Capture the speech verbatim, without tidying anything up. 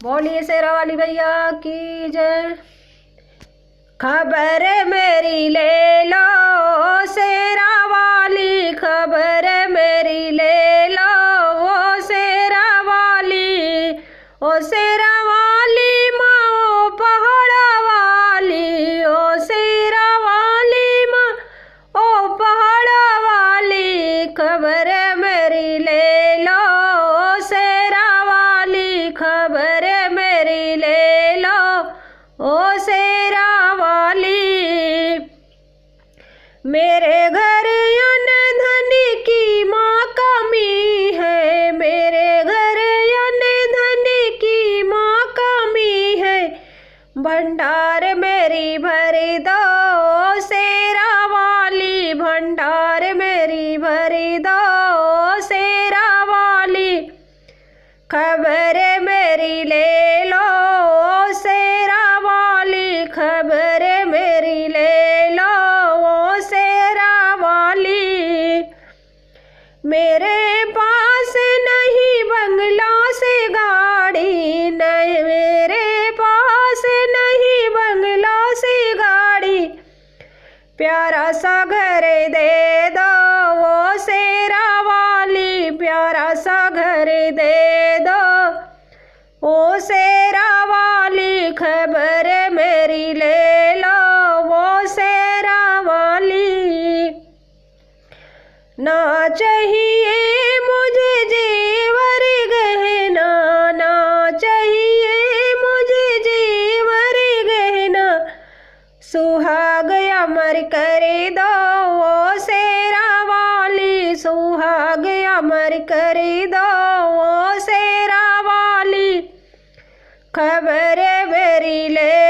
बोलिए शेरा वाली मैया की जय। खबर मेरी ले लो शेरा वाली, खबर मेरी ले लो ओ शेरा वाली, ओ शेरा वाली माँ, ओ पहाड़ा वाली, ओ शेरा वाली माँ, ओ पहाड़ा वाली, खबर मेरी ले लो, ओ शेरा वाली, खबर मेरी ले लो, ओ शेरा वाली। मेरे घर अन धन की माँ कमी है, मेरे घर अन धन की माँ कमी है, भंडार मेरी भर दो शेरा वाली, भंडार मेरी भर दो शेरा वाली, खबर मेरी ले लो शेरा वाली, खबर मेरी ले लो शेरा वाली। मेरे पास नहीं बंगला से गाड़ी, नहीं मेरे पास नहीं बंगला से गाड़ी, प्यारा सा घर दे दो ओ शेरा वाली, प्यारा सा घर दे दो ओ शेरा वाली, खबर मेरी ले लो ओ शेरा वाली। ना चाहिए मुझे जेवर गहना, ना चाहिए मुझे जेवर गहना, सुहाग अमर कर दो ओ शेरा वाली, सुहाग अमर कर दो ओ शेरा वाली, खबर मेरी ले